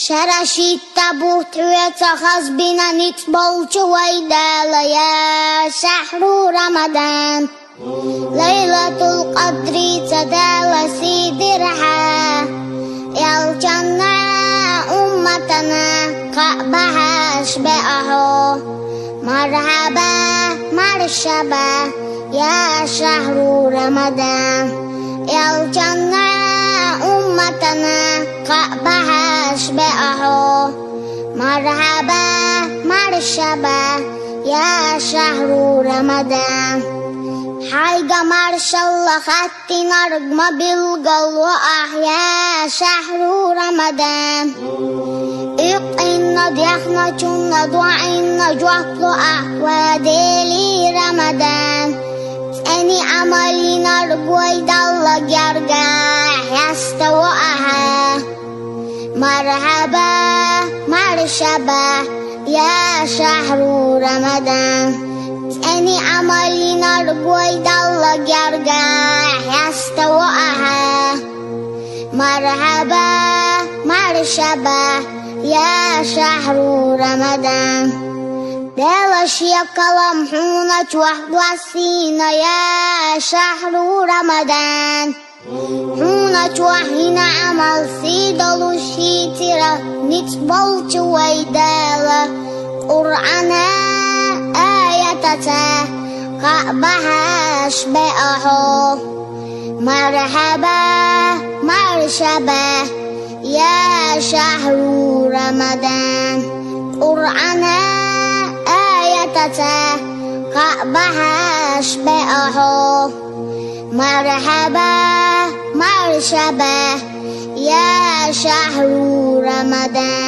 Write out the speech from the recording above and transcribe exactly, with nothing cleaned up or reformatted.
Шера шийтта бутт хьоьца хазбина ницкъ болчу вай Дала, я шахьру Рамадан. Лайлатул Къадрица Дала сийдира хьа, элчанна, умматана кхаъ бахьаш беа хьо. Мархьаба, маршаба, я шахьру Рамадан. Элчанна, умматана кхаъ бахьаш беа хьо. Мархьаба, маршаба, я шахьру Рамадан. Хьайга маршалла хаттинарг ма билгал ло ахь, я шахьру Рамадан. Иккъинна дехначунна дуьгӀанна жоп ло ахь, ва Дела, Рамадан. ЦӀени Ӏамал йинарг вай Далла гергахь хьеста во ахьа. Мархьаба, маршаба, я шахьру Рамадан. ЦӀени Ӏамал йинарг вай Далла гергахь хьеста во ахьа. Мархьаба, маршаба, я шахьру Рамадан. Дела шен калам хьуна чохь доссийна, я шахьру Рамадан. Хьуна чохь йина Ӏамал сий долуш хийцира ницкъ болчу вай Дала. Къуръана аятаца кхаъ бахьаш беа хьо. Мархьаба, маршаба, я шахьру Рамадан. Къуръана аятаца кхаъ бахьаш беа хьо. Мархьаба, маршаба, я шахьру Рамадан.